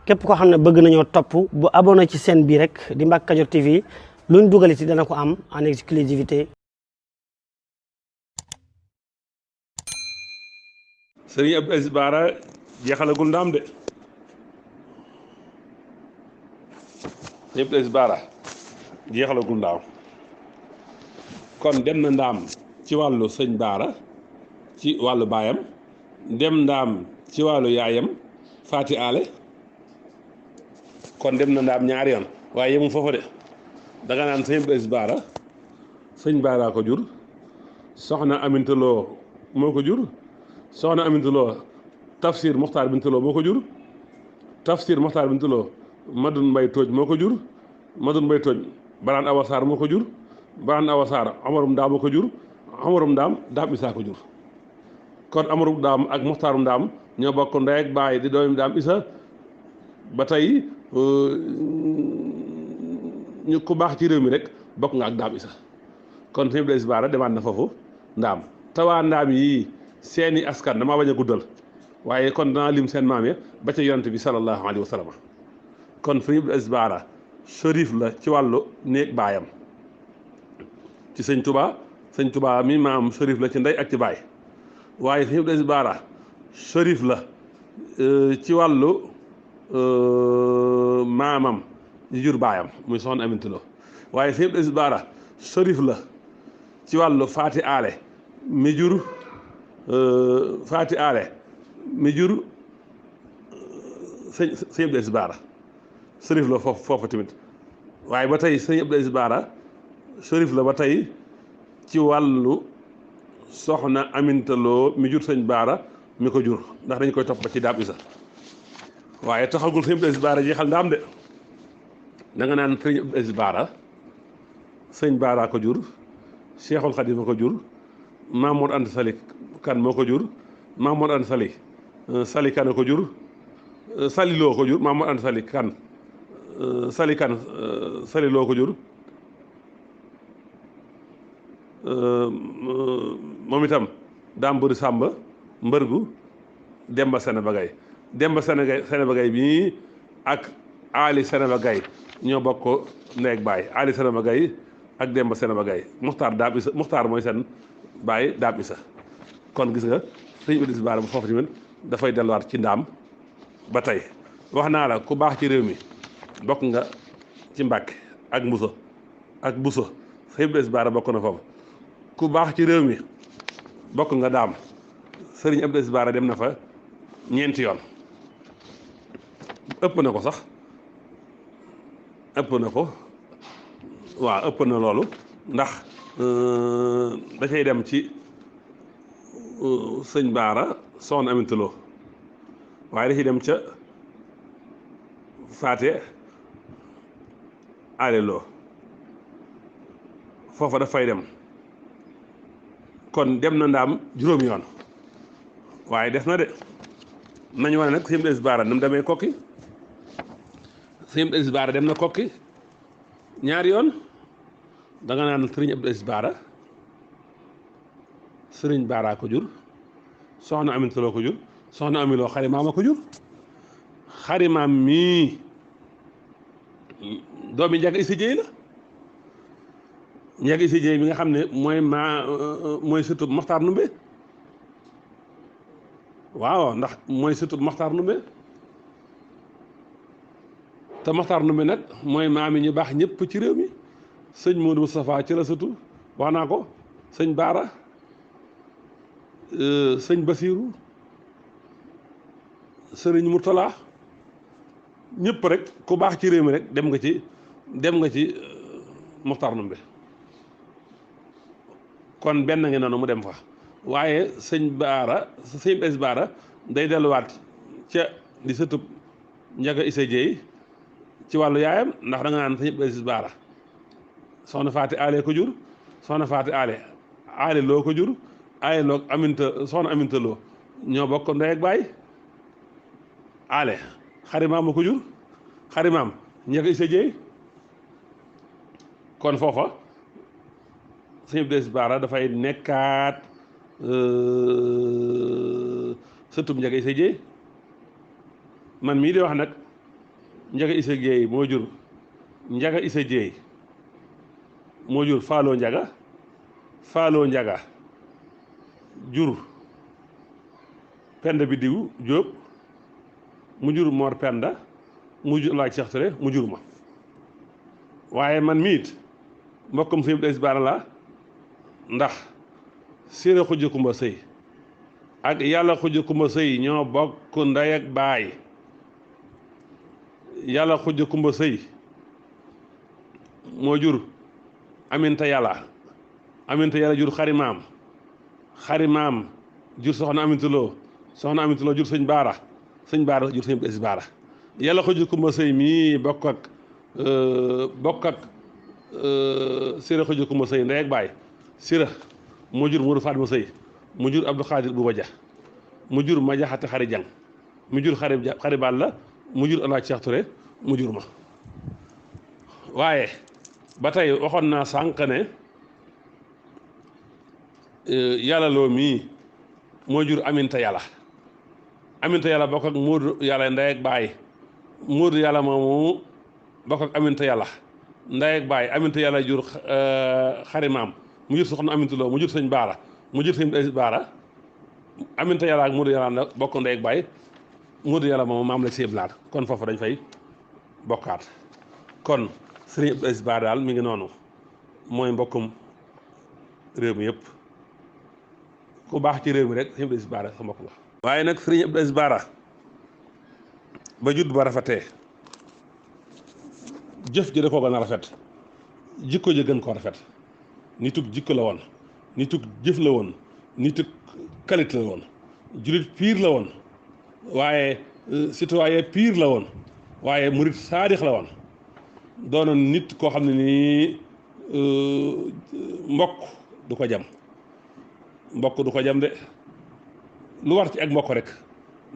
képp koo xam ne bëgg nañoo topp bu abonné ci chaîne bi rek di Mbacke Kadior TV luñ dugal ci dana ko am en exclusivité. Sëriñ Abdou Aziz Bara jeexalagul ndaam de Sëriñ Abdou Aziz Bara jeexalagul ndaam kon dem na ndaam ci wàllu sëñ Bara ci wàllu baayam dem ndaam ci wàllu yaayam Faati Ale kon dem na ndaam ñaari yoon waaye yemul foofa de danga naan Sëriñ Abdou Aziz Bara sëñ Bara ko jur soxna Aminta Lo moo ko jur soxna Aminta Lo Tafsir Mokhtar Binta Lo moo ko jur Tafsir Mokhtar Binta Lo Madun Mbay Tooj moo ko jur Madun Mbay Tooj Baraan Awa Sarr moo ko jur Baraan Awa Sarr Amarum Ndaam moo ko jur Amarum Ndaam Daam Isaa ko jur kon Amarum Ndaam ak Mokhtarum Ndaam ñoo bokk ndey ak baay di doomi Daam Isa ba tey ñu ku baax ci réew mi rek bokk nga ak Daam Isa kon Sëriñ Abdou Aziz Bara demaat na foofu ndaam tawaa ndaam yii seeni askan damaa bañ a guddal waaye kon danaa lim seen maam ya ba ca yonent bi sallallahu alayhi wa sallam kon Sëriñ Abdou Aziz Bara shérif la ci wàllu néeg baayam ci sëñ Touba mi maam shérif la ci ndey ak ci baay waaye Sëriñ Abdou Aziz Bara shérif la ci wàllu maamam ñu jur baayam muy soxna Aminta Lo waaye Sëriñ Abdou Aziz Bara shérif la ci wàllu Faati Ale mi jur Faati Ale mi jur sëñ Abdou Aziz Bara shérif la foofu tamit waaye ba tey Sëriñ Abdou Aziz Bara shérif la ba tey ci wàllu soxna Aminta Lo mi jur sëñ Bara mi ko jur ndax dañ koy topp ba ci Daam Isa waaye taxagul Sëriñ Abdou Aziz Bara jeexal ndaam de da nga naan Sëriñ Abdou Aziz Bara sëñ Bara ko jur Cheikhul Khadim ko jur Mamour Anta Sali kan moo ko jur Mamour Anta Sali Sali kan ko jur Sali Lo ko jur Mamour Anta Sali kan Sali kan Sali Lo ko jur moom itam daam bëri sàmba mbërgu Demba Seneba Gaye Demba Seneba Gaye bii ak Ali Seneba Gaye ñoo bokk ndeeg baay Ali Seneba Gaye ak Demba Seneba Gaye Muxtaar Daam Isa Muxtaar mooy seen baay Daam Isa kon gis nga Sëriñ Abdou Aziz Bara ba foofu tamit dafay delluwaat ci ndaam ba tey wax naa la ku baax ci réew mi bokk nga ci Mbàkke ak Mbuso ak Buso Sëriñ Abdou Aziz Bara bokk na foofu ku baax ci réew mi bokk nga daam Sëriñ Abdou Aziz Bara dem na fa ñeenti yoon ëpp na ko sax ëpp na ko waaw ëpp na loolu ndax da cay dem ci sëñ Bara soxna Aminta Lo waaye da ciy dem ca Faate Ale Lo foofa daf fay dem kon dem na ndaam juróomi yoon waaye des na de nañu wane nag Sëriñ Abdou Aziz Bara nam demee kokki Sëriñ Abdou Aziz Bara dem na kokki ñaari yoon da nga naan Sëriñ Abdou Aziz Bara Sëriñ Bara ko jur soxna Aminta Lo ko jur soxna Ami Lo xarimaam a ko jur xarimaam mii doomi Njaga Issa Jéey la Njaga Issa Jéey bi nga xam ne mooy surtout Maxtaar Numbe waaw ndax mooy surtout Maxtaar Numbe te Maxtaar Numbe nag mooy maami ñu baax ñëpp ci réew mi sëñ Modou Moustapha ci la surtout wax naa ko sëñ Bara sëñ Basiiru sëriñ Murtala ñëpp rek ku baax ci réew mi rek dem nga ci Maxtaar Numbe kon benn ngeen noonu mu dem fa waaye sëñ Abdou Aziz Bara day delluwaat ca di sëtub Njaga Issa Jéey ci wàllu yaayam ndax da nga naan sëñ Abdou Aziz Bara soxna Faati Ale ko jur soxna Faati Ale Lo ko jur Ale Lo soxna Aminta Lo ñoo bokk ndey ak baay Ale xarimaam ma ko jur xarimaam Njaga Issa Jéey kon foofa sëñ Abdou Aziz Bara dafay nekkaat sëtub Njaga Issa Jéey man mii di wax nag Njaga Isa Jéey moo jur Njaga Isa Jéey moo jur Faaloo Njaga Faaloo Njaga jur Penda Bidiw Jóob mu jur Mor Penda mu jur laaj Seex Ture mu jur ma waaye man miit mbokkam sëñ Abdou Aziz Bara la ndax Sira Xuja Kumba Sëy ak Yàlla Xuja Kumba Sëy ñoo bokk ndey ak baay Yàlla Xuja Kumba Sëy moo jur Aminta Yàlla jur Xarimaam jur soxna Aminta Lo jur sëñ Baara jur sëñ Abdou Aziz Bara Yàlla Xuja Kumba Sëy mii bokk ak Sira Xuja Kumba Sëy ndey ak baay Sira moo jur Modou Fatma Sëy mu jur Abdou Khadir Bouba Dia mu jur ma jaxate Xari Jang mu jur Xari Balla mu jur alaaj Cheikh Touré mu jur ma waaye ba tey waxoon naa sànq ne Yàlla Lo mii moo jur Aminta Yàlla bokk ak Moodu Yàlla ndey ak baay Moodu Yàlla moomu bokk ak Aminta Yàlla ndey ak baay Aminta Yàlla jur Xarimaam mu jur soxna Aminta Lo mu jur sëñ Baara mu jur sëñ Abdou Aziz Bara Aminta Yàlla ak Moodu Yàlla bokk ndey ak baay Moodu Yàlla moom maam la Sëñ Blaat kon foofu dañ fay bokkaat kon sëriñ Abdou Aziz Bara daal mi ngi noonu mooy mbokkum réew mi yëpp ku baax ci réew mi rek sëriñ Abdou Aziz Bara sa mbokk la waaye nag sëriñ Abdou Aziz Bara ba judd ba rafetee jëf ji da koo gën a rafet jikko ji gën koo rafet nitug jikko la woon nitug jëf la woon nitug qualité la woon julit piir la woon waaye citoyen piir la woon waaye murit saadix la woon doonoon nit koo xam ne nii mbokk du ko jam de lu war ci ak mbokk rek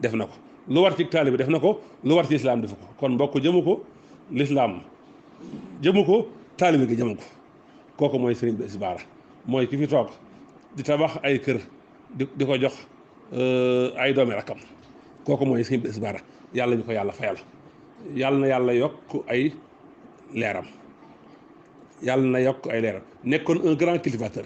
def na ko lu war ci taalibe def na ko lu war ci lislaam def ko kon mbokk jëmu ko lislaam jëmu ko taalibe gi jëmu ko kooku mooy sëriñ Abdou Aziz Bara mooy ki fi toog di tabax ay kër di ko jox ay doomi rakkam kooku mooy sëriñ Abdou Aziz Bara yàlla ñu ko yàlla fayal yàlla na yàlla yokk ay leeram nekkoon un grand cultivateur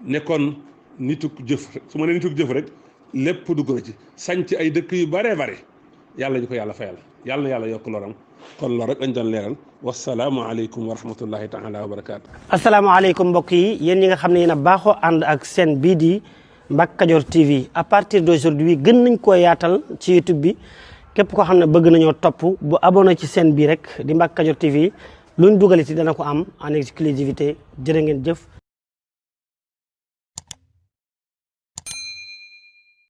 nekkoon nituk jëf su ma nee nituk jëf rek lépp dugg na ci sanc ay dëkk yu bare yàlla ñu ko yàlla fayal yàlla na yàlla yokk loram kon loolu rek lañ doon leeral wasalaamualeykum wa rahmatullahi taala wa barakaatu. asalaamaaleykum mbokk yi yéen ñi nga xam ne yéen a baaxoo ànd ak seen bii di Mbacke Kadior TV à partir d'aujourd'hui gën nañ koo yaatal ci YouTube bi képp koo xam ne bëgg nañoo topp bu abonné ci seen bii rek di Mbacke Kadior TV luñ dugal ci dana ko am en exclusivité jërë ngeen jëf.